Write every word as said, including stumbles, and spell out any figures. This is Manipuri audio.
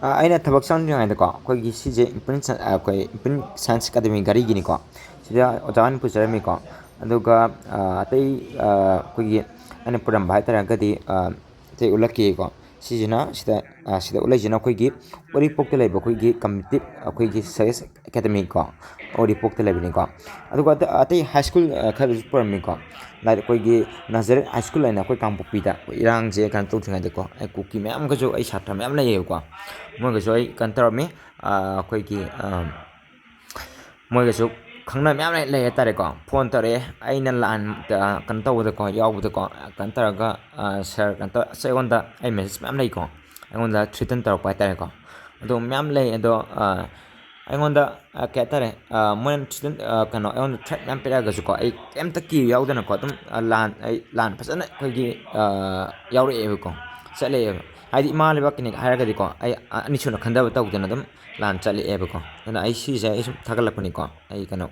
ꯑꯩꯅ ꯊꯕꯛ ꯆꯪꯗ꯭ꯔꯤꯉꯩꯗꯀꯣ, ꯑꯩꯈꯣꯏꯒꯤ ꯁꯤꯁꯦ ꯏꯝꯄ꯭ꯔꯤꯟ, ꯑꯩꯈꯣꯏ ꯏꯝꯄ꯭ꯔꯤꯟ ꯁꯥꯏꯟꯁ ꯑꯦꯀꯥꯗꯃꯤ ꯘꯔꯤꯒꯤꯅꯤꯀꯣ꯫ ꯁꯤꯗ ꯑꯣꯖꯥ ꯍꯣꯏꯅ ꯄꯨꯖꯔꯝꯃꯤꯀꯣ꯫ ꯑꯗꯨꯒ ꯑꯇꯩ ꯑꯩꯈꯣꯏꯒꯤ ꯑꯩꯅ ꯄꯨꯔꯝꯕ ꯍꯥꯏ ꯇꯥꯔꯒꯗꯤ, ꯑꯇꯩ ꯎꯠꯂꯛꯀꯦꯀꯣ꯫ ꯁꯤꯁꯤꯅ ꯁꯤꯗ, ꯁꯤꯗ ꯎꯠꯂꯛꯏꯁꯤꯅ ꯑꯩꯈꯣꯏꯒꯤ ꯎꯔꯤꯄꯣꯛꯇ ꯂꯩꯕ ꯑꯩꯈꯣꯏꯒꯤ ꯀꯝꯄꯤꯇꯤꯇꯤꯞ ꯑꯩꯈꯣꯏꯒꯤ ꯁꯥꯏꯟꯁ ꯑꯦꯀꯥꯗꯃꯤ ꯀꯣ, ꯎꯔꯤꯄꯣꯛꯇ ꯂꯩꯕꯅꯤꯀꯣ꯫ ꯑꯗꯨꯒ ꯑꯇꯩ ꯍꯥꯏ ꯁ꯭ꯀꯨꯜ ꯈꯔꯁꯨ ꯄꯨꯔꯝꯃꯤꯀꯣ꯫ ꯂꯥꯏꯛ ꯑꯩꯈꯣꯏꯒꯤ ꯅꯖꯔꯦꯠ ꯍꯥꯏ ꯁ꯭ꯀꯨꯜ ꯍꯥꯏꯅ ꯑꯩꯈꯣꯏ ꯀꯥꯡꯄꯣꯛꯄꯤꯗ ꯑꯩꯈꯣꯏ ꯏꯔꯥꯡꯁꯦ ꯀꯩꯅꯣ ꯇꯧꯗ꯭ꯔꯤꯉꯩꯗꯀꯣ, ꯑꯩ ꯀꯨꯀꯤ ꯃꯌꯥꯝꯒꯁꯨ, ꯑꯩ ꯁꯥꯇ꯭ꯔ ꯃꯌꯥꯝ ꯂꯩꯌꯦꯕꯀꯣ꯫ ꯃꯣꯏꯒꯁꯨ ꯑꯩ ꯀꯩꯅꯣ ꯇꯧꯔꯝꯃꯤ, ꯑꯩꯈꯣꯏꯒꯤ ꯃꯣꯏꯒꯁꯨ ꯈꯪꯅꯕ ꯃꯌꯥꯝ ꯂꯩ ꯍꯥꯏꯇꯥꯔꯦꯀꯣ꯫ ꯐꯣꯟ ꯇꯧꯔꯛꯑꯦ, ꯑꯩꯅ ꯂꯥꯟ ꯀꯩꯅꯣ ꯇꯧꯕꯗꯀꯣ, ꯌꯥꯎꯕꯗꯀꯣ, ꯀꯩꯅꯣ ꯇꯧꯔꯒ, ꯁꯥꯔ ꯀꯩꯅꯣ ꯇꯧꯔ, ꯑꯁ, ꯑꯩꯉꯣꯟꯗ ꯑꯩ ꯃꯦꯁꯦꯖ ꯃꯌꯥꯝ ꯂꯩꯀꯣ, ꯑꯩꯉꯣꯟꯗ ꯊ꯭ꯔꯤꯇꯟ ꯇꯧꯔꯛꯄ ꯍꯥꯏꯇꯥꯔꯦꯀꯣ꯫ ꯑꯗꯣ ꯃꯌꯥꯝ ꯂꯩ꯫ ꯑꯗꯣ ꯑꯩꯉꯣꯟꯗ ꯀꯩ ꯍꯥꯏꯇꯥꯔꯦ, ꯃꯣꯏꯅ ꯊ꯭ꯔꯤꯇꯟ, ꯀꯩꯅꯣ, ꯑꯩꯉꯣꯟꯗ ꯊ꯭ꯔꯦꯠ ꯃꯌꯥꯝ ꯄꯤꯔꯛꯑꯒꯁꯨꯀꯣ, ꯑꯩ ꯀꯩꯝꯇ ꯀꯤꯕ ꯌꯥꯎꯗꯅꯀꯣ, ꯑꯗꯨꯝ ꯂꯥꯟ, ꯑꯩ ꯂꯥꯟ ꯐꯖꯅ ꯑꯩꯈꯣꯏꯒꯤ ꯌꯥꯎꯔꯛꯑꯦꯕꯀꯣ, ꯆꯠꯂꯛꯑꯦꯕ꯫ ꯍꯥꯏꯗꯤ ꯏꯃꯥ ꯂꯩꯕꯥꯛꯀꯤꯅꯤ ꯍꯥꯏꯔꯒꯗꯤꯀꯣ, ꯑꯩ ꯑꯅꯤꯁꯨꯅ ꯈꯟꯊꯕ ꯇꯧꯗꯅ ꯑꯗꯨꯝ ꯂꯥꯟ ꯆꯠꯂꯛꯑꯦꯕꯀꯣ꯫ ꯑꯗꯨꯅ ꯑꯩ ꯁꯤꯁꯦ ꯑꯩ ꯁꯨꯝ ꯊꯥꯒꯠꯂꯛꯄꯅꯤꯀꯣ, ꯑꯩ ꯀꯩꯅꯣ